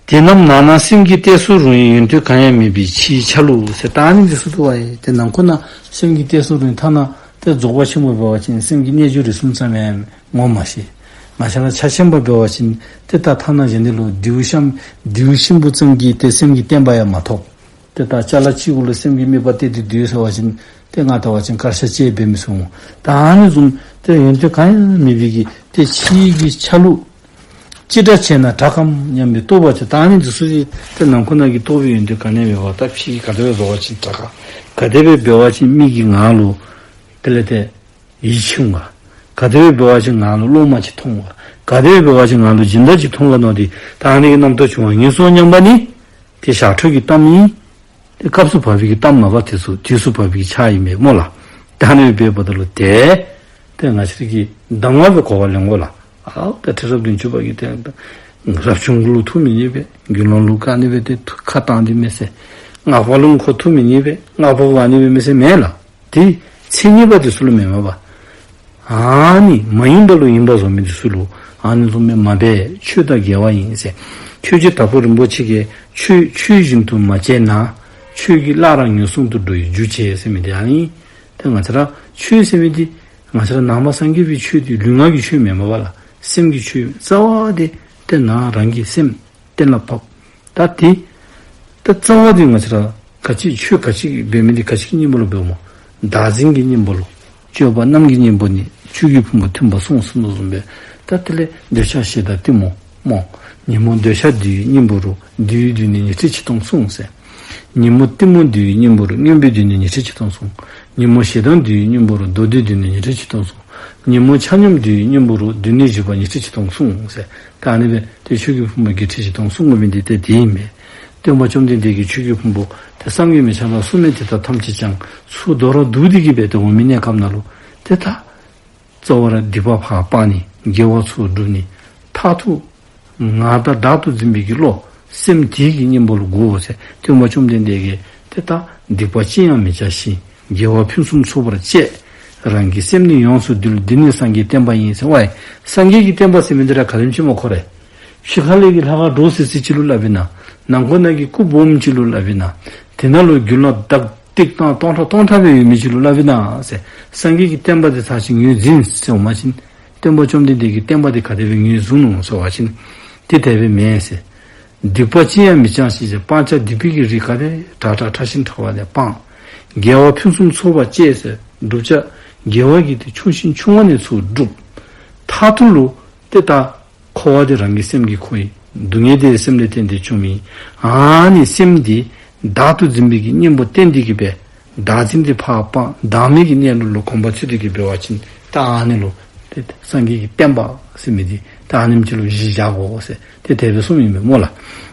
དེ་རྣམས་ནང་ན་སེམས་ཀྱི་གཏད་སོ་རུང་ཡོན་ཏན་གང་ཡང་མེད་པའི་ཕྱིའི་ཆ་ལུགས་ཟེར་ད་ཨ་ནི་འདི་ཚུ་འདུག་པ། ཏེ་ནང་ཁོག་ནང་སེམས་ཀྱི་གཏད་སོ་རུང་ཐ་ན་ཏེ་རྫོགས་པ་ཆེན་པོ་འབད་བ་ཅིན་སེམས་ཀྱི་རྣལ་འབྱོར་རིག་གསུམ་ཙམ་ཡང་ངོ་མ་ཤེས། ང་བཅས་ར་ཕྱག་ཆེན་པ་འབད་བ་ཅིན་ཏེ་ད་ཐ་ན་གཞན་འདི་ལུ་ལྡེའུ་ཤམ་ལྡེའུ་གཤིན་པོ་ཙམ་གྱིས་ཏེ་སེམས་ཀྱི་བརྟན་པ་ཡང་མ་ཐོབ། ཏེ་ད་ཅ་ལ་གཅིག་གུ་ལུ་སེམས་ཀྱི་དམིགས་པ་གཏད་དེ་སྡོད་ཟེར་བ་ཅིན་ཏེ་ང་བལྟ་བ་ཅིན་དཀར་ཆག་ཅིག་འབད་མི་ཚུགས་འོང་། ད་ཨ་ནི་བཟུམ་ཏེ་ཡོན་ཏན་གང་ཡང་མེད་པའི་གི་ཏེ་ཕྱིའི་གི་ཆ་ལུགས། ཅི་འདྲ་བྱས་ན་དྲག་གམ་སྙམ་པའི་རྟོག་པ་ཅིག། ད་ཨ་ནི་འདི་ཚུ་ཅིག་ཏེ་ནང་ཁོག་ནང་གི་རྟོགས་པའི་ཡོན་ཏན་ག་ནི་ཡང་མེད་པར་ད་ཕྱིའི་ག་དེ་སྦེ་བཟོ་བ་ཅིན་དྲག་ག། ག་དེ་སྦེ་འབད་བ་ཅིན་མི་གིས་ང་ལུ་དེ་ལས་ཏེ་ཡིད་ཆེས་འོང་ག། ག་དེ་སྦེ་འབད་བ་ཅིན་ང་ལུ་སློབ་མ་ཅིག་མཐོང་འོང་ག། ག་དེ་སྦེ་འབད་བ་ཅིན་ང་ལུ་སྦྱིན་བདག་ཅིག་མཐོང་ག་མནོ་སྟེ་ད་ཨ་ནི་གི་རྣམ་རྟོག་བྱུང་བ་ཨིན་སོ་སྙམ་པ་ནི་ཏེ་ཞག་ཁྲོད་ཀྱི་གཏམ་ཨིན། ཏེ་སྐབས་སུ་བབས་པའི་གི་གཏམ་མ་པ་དེ་ཚུ་དུས་སུ་བབས་པའི་གི་ཆ་ཨིན་མས་སྨོ་ལགས། ད་ཨ་ནི་སྦེ་འབདཝ་ད་ལུ་ཏེ་ཏེ་ང་བཅས་ར་གིས་གདམས་ངག་སྦེ་གོ་བ་ལེན་དགོ་ལགས། ཨའོ་ད་ཁྲི་རབས་བདུན་ཅུ་པ་གིས་ཏེ་རབ་བྱུང་ལུ་ཐུགས་མི་མཉེས་པས། དགེ་སློང་ལུ་ག་ནི་སྦེ་ཏེ་ཐུགས་ཁ་བཏང་དེ་མེད་ཟེར། སྔགས་པ་ལུ་ཁོ་ཐུགས་མི་མཉེས་པས། སྔགས་པ་ག་ནི་སྦེ་མེད་ཟེར་མེན་ལགས། ཏེ་མཚན་ཉིད་པ་འདི་ཚུ་ལུ་མེན་མས་པ། ཨ་ནི་མ་ཡིན་པ་ལུ་ཡིན་པ་བཟོ་མི་འདི་ཚུ་ལུ་ཨ་ནི་བཟུམ་མའི་མ་འབད་ཆོས་དང་འགལ་བ་ཡིན་ཟེར། ཆོས་རྗེ་དྭགས་པོ་རིན་པོ་ཆེ་གིས་ཆོས་ཆོས་བཞིན་དུ་མ་དཔྱད་ན། ཆོས་ཀྱི་བླ་རབས་ངན་སོང་དུ་འགྲོ་བའི་རྒྱུ་བྱེད་ཟེར་མི་འདི་ཨ་ནི། ཏེ་ང་བཅས་ར་ཆོས་ཟེར་མི་འདི་ང་བཅས་ར་ནང་པ་སངས་རྒྱས་པའི་ཆོས་འདི་ལུས་ངག་གི་ཆོས་མེན་མས་པ་ལགས། སེམས་ཀྱི་ཆོས་རྩ་བ་འདི་ཏེ་ནང་རང་གི་སེམས་གཏན་ལ་ཕབ། ད་དེ་ད་རྩ་བ་འདི་ང་བཅས་ར་ག་ཅི་ཆོས་ག་ཅི་འབད་མི་འདི་ག་ཅི་གི་གཉེན་པོ་ལུ་འབདཝ་སྨོ། བདག་འཛིན་གྱི་གཉེན་པོ་ལུ། སྤྱོད་པ་རྣམས་ཀྱི་གཉེན་པོ་ནི། ཆོས་ཀྱི་ཕུང་པོ་མཐུན་པར་གསུངས་ཟེར་མནོ་བཟུམ་སྦེ། ད་དེ་ལས་འདོད་ཆགས་ཞེ་སྡང་གཏི་མུག་སྨོ། ཉོན་མོངས་འདོད་ཆགས་འདུལ་བའི་གཉེན་པོ་རུ། བདུད་འདུལ་ནི་ཉི་ཁྲི་ཆིག་སྟོང་གསུངས་ཟེར། ཉོན་མོངས་གཏི་མུག་འདུལ་བའི་གཉེན་པོ་རུ། མངོན་པར་འདུལ་ནི་ཉི་ཁྲི་ཆིག་སྟོང་གསུངས། ཉོན་མོངས་ཞེ་སྡང་འདུལ་བའི་གཉེན་པོ་རུ། མདོ་སྡེ་འདུལ་ནི་ཉི་ཁྲི་ཆིག་སྟོང་གསུངས། ཉོན་མོངས་ཆ་སྙོམས་འདུལ་བའི་གཉེན་པོ་རུ། བདུད་ནི་བཞི་པ་ཉི་ཁྲི་ཆིག་སྟོང་གསུངས་ཟེར། ད་ཨ་ནི་སྦེ་ཏེ་ཆོས་ཀྱི་ཕུང་པོ་བརྒྱད་ཁྲི་བཞི་སྟོང་གསུངས་དགོ་མི་འདི་ཏེ་དེ་ཨིན་མས། སྟོན་པ་བཅོམ་ལྡན་འདས་ཀྱིས་ཆོས་ཀྱི་ཕུང་པོ་ཏེ་བསམ་གྱིས་མི་ཁྱབ་པ་གསུངས་མི་དེ་དག་ཐམས་ཅད་ཀྱང་ཚུར་དོ་རུང་བསྡུ་སྟེ་གི་སྦེ་ཏེ་འོང་མི་གནས་སྐབས་ནང་ལུ་ཏེ་ད་རྩ་བ་ར་སྡིག་པ་ཕར་སྤང་ནི་དགེ་བ་ཚུར་སྒྲུབ་ནི་མཐར་ཐུག་ང་དང་བདག་ཏུ་འཛིན་པའི་གི་བློ་སེམས་དེ་གི་གཉེན་པོ་ལུ་དགོ་ཟེར། སྟོན་པ་བཅོམ་ལྡན་འདས་ཀྱིས་ཏེ་ད་སྡིག་པ་ཅི་ཡང་མི་བྱ་ཞིང་། དགེ་བ་ཕུན་སུམ་ཚོགས་པར་སྤྱད། རང་གི་སེམས་ནི་ཡོངས་སུ་འདུལ། འདི་ནི་སངས་རྒྱས་བསྟན་པ་ཡིན་ཟེར་བ་ཡི། སངས་རྒྱས་ཀྱི་བསྟན་པ་ཟེར་མི་འདི་ར་ག་དེམ་ཅིག་སྨོ་ཁོ་རེ། ཕྱི་ཁ་ལས་ཀྱི་ལྷ་ཁང་འདྲོག་སི་སི་ཅིག་ལུ་སླབ་ཨིན་ན། ནང་ཁོག་ནང་གི་སྐུ་སྦོམ་ཅིག་ལུ་སླབ་ཨིན་ན། དེ་ནང་ལུ་རྒྱུ་ནོར་དག་ཏིག་ཏང་སྟོང་ཕྲག་སྟོང་ཕྲག་སྦེ་ཡོད་མི་ཅིག་ལུ་སླབ་ཨིན་ན་ཟེར། སངས་རྒྱས་ཀྱི་བསྟན་པ་འདི་ཚར་ཅིག་ངོས་འཛིན་ཟེར་འོང་པ་ཅིན། སྟོན་པ་བཅོམ་ལྡན་འདས་ཀྱི་བསྟན་པ་འདི་ག་དེ་སྦེ་ངོས་བཟུང་ནུག་ཟེར་བ་ཅིན། དེ་དེ་སྦེ་མེན་ཟེར། སྡིག་པ་ཅི་ཡང་མི་བྱ་ཞིང་ཟེར། སྤང་བྱ་སྡིག་པའི་གི་རིགས་ག་དེ་དྲག་དྲག་ཕྲ་ཞིང་ཕྲ་བ་དེ་སྤང་། དགེ་བ་ཕུན་སུམ་ཚོགས་པར་སྤྱད་ཟེར། བསྒྲུབ་བྱ་དགེ་བ་གི་དེ་ཆུང་ཞིང་ཆུང་བ་ནས་ཚུར་བསྒྲུབ། མཐར་ཐུག་ལུ་ཏེ་ད་འཁོར་བ་འདི་རང་གི་སེམས་ཀྱིས་འཁོར་ཡི། སྡུག་བསྔལ་འདི་སེམས་ལས་བརྟེན་ཏེ་བྱུང་མི། ཨ་ནི་སེམས་འདི་བདག་ཏུ་འཛིན་པའི་གི་གཉེན་པོ་བསྟེན་ཏེ་གི་སྦེ་བདག་འཛིན་འདི་ཕར་སྤང་། བདག་མེད་ཀྱི་གནས་ལུགས་ལུ་གོམས་པ་ཚུད་དེ་གི་འབད་བ་ཅིན་ད་ཨ་ནི་ལུ་ཏེ་སངས་རྒྱས་ཀྱི་བསྟན་པ་ཟེར་མི་འདི་ད་ཨ་ནེམ་ཅིག་ལུ་གཞི་བཞག་དགོ་ཟེར་ཏེ་དེ་སྦེ་གསུངམ་ཨིན་མས་སྨོ་ལགས།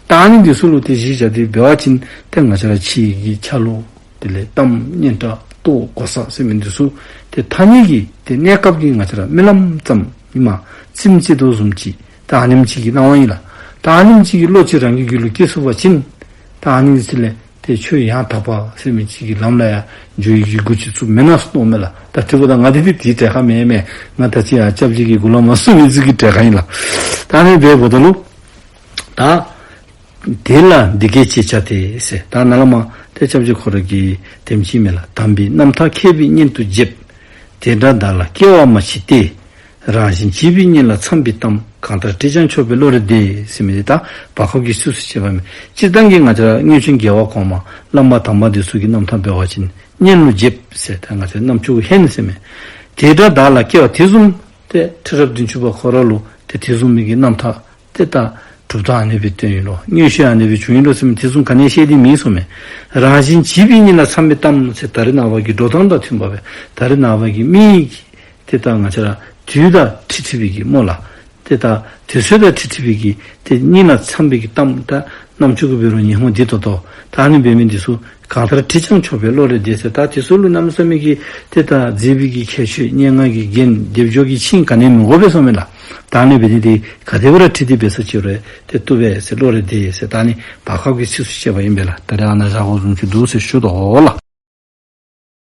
ད་ཨ་ནི་འདི་ཚུ་ལུ་ཏེ་གཞི་བཞག་སྟེ་འབད་བ་ཅིན་ཏེ་ང་བཅས་ར་ཕྱི་གི་ཆ་ལུགས་དེ་ལས་གཏམ་སྙན་གྲགས་ ཏོ་གོ་ས་ཟེར་མི་འདི་ཚུ་ཏེ་ཐ་སྙད་ཀྱི་ཏེ་གནས་སྐབས་ཀྱི་ང་བཅས་ར་རྨི་ལམ་ཙམ་ཨིནམ་ཙིགཔ་བཅད་དོ་བཟུམ་ཅིག་ད་ཨ་ནེམ་ཅིག་གི་སྣང་བ་ཨིན་ལགས། ད་ཨ་ནེམ་ཅིག་གི་བློ་ཅིག་རང་གི་རྒྱུད་ལུ་སྐྱེ་ཚུགས་པ་ཅིན་ད་ཨ་ནི་ཚུ་ལས་ཏེ་ཆོས་ཡང་དག་པ་ཟེར་མི་ཅིག་གི་ལམ་ལ་ཡང་འགྱོ་ནི་གི་འགོ་ཅིག་བཙུགསཔ་མེན་ན་ཟེར་མནོཝ་མས་ལགས། ད་དེ་འབདཝ་ད་ང་འདི་ཏེ་དེའི་གྲལ་ཁར་མེན་མས། ང་ད་ཅི་ཡང་སྐྱབས་རྗེ་གི་མགུ་ལས་མར་གསུངས་མི་ཚུ་གི་གྲལ་ཁར་ཨིན་ལགས། ད་ཨ་ནི་འབདཝ་ད་ལུ་ད་དེ་ལ་འདི་སྐད་ཅེས་བྱ་སྟེ་ཟེར། ད་ནཱ་ལས་མར་ཏེ་སྐྱབས་རྗེ་ཁོ་ར་གིས་དེམ་ཅིག་མས་ལགས། དམ་པའི་རྣམ་ཐར་མཁས་པའི་སྙན་དུ་འཇེབས། དེ་འདྲ་བདག་ལ་སྐྱེ་བ་མ་མཆིས་ཏེ། རང་བཞིན་བྱིས་པའི་གཉེན་ལ་འཚམས་པའི་གཏམ། གང་ལྟར་དྲིས་ཀྱང་ཆོག་པའི་བློ་རེ་བདེ། ཟེར་མི་འདི་ད་བར་སྐབས་ཀྱི་ཚིགས་སུ་བཅད་པ་མས། སྤྱིར་བཏང་གི་ང་བཅས་ར་སྔོན་བྱོན་རྒྱལ་བ་གོང་མ་བླ་མ་དམ་པ་འདི་ཚུ་གི་རྣམ་ཐར་འབད་བ་ཅིན་སྙན་ལུ་འཇེབས་ཟེར། ད་ང་བཅས་རྣམ་ཅོ་ཧན་ཟེར་མས། དེ་འདྲ་བདག་ལ་སྐྱེ་བ་དེ་བཟུམ་ཏེ་ཁྲི་རབས་བདུན་ཅུ་པ་ཁོ་ར་ལུ་ཏེ་དེ་བཟུམ་མའི་གི་རྣམ་ཐར་ཏེ་ད་གྲུབ་རྟགས་ཨ་ནི་སྦེ་སྟོན་ཡི་ལོ། མངོན་ཤེས་ཨ་ནི་སྦེ་བྱུང་ཡི་ལོ་ཟེར་མི་དེ་བཟུམ་ག་ནི་བཤད་དེ་མེད་ཟེར་མས། རང་བཞིན་བྱིས་པའི་གཉེན་ལ་འཚམས་པའི་གཏམ་ཟེར། ད་རེས་ནངས་པ་གི་འགྲོ་སྟངས་དང་མཐུན་པ་སྦེ་ད་རེས་ནངས་པ་གི་མི་གི་ཏེ་ད་ང་བཅས་ར་དུས་དང་འཁྲིལ་འཁྲིལ་བའི་གི་སྨོ་ལགས། ཏེ་ད་དུས་ཚོད་དང་འཁྲིལ་འཁྲིལ་བའི་གི་ཏེ་གཉེན་ལ་འཚམས་པའི་གི་གཏམ་ད་རྣམ་ཅོ་གིས་འབད་རུང་ཉོན་མོངས་འདི་ཏོག་ཏོ། ད་ཨ་ནི་འབད་མི་འདི་ཚུ་གང་ལྟར་དྲིས་ཀྱང་ཆོག་པའི་བློ་རེ་བདེ་ཟེར། ད་དེ་ཚུ་ལུ་གནམ་མེད་ས་མེད་ཀྱི་ཏེ་ད་མཛེས་པའི་གི་ཁྱད་ཆོས་སྙན་ངག་གི་རྒྱན་སྡེབ་སྦྱོར་གྱི་ཆིངས་ག་ནི་མི་དགོ་པས་ཟེར་མས་ལགས། ད་ཨ་ནི་འབད་ནི་འདི་ག་དེ་སྦེ་ར་འཁྲིལ་ཏེ་འབད་ས་ཅིག་རུང་ཏེ་བཏུབ་པས་ཟེར། བློ་རེ་བདེ་ཟེར། ད་ཨ་ནི་བར་སྐབས་ཀྱི་ཚིགས་སུ་བཅད་པ་ཨིན་པས་ལགས། ད་རེས་ཨ་ནཱ་བཞག་དགོ་བཟུམ་ཅིག་འདུག་ཟེར་ཞུ་དོ་ལགས།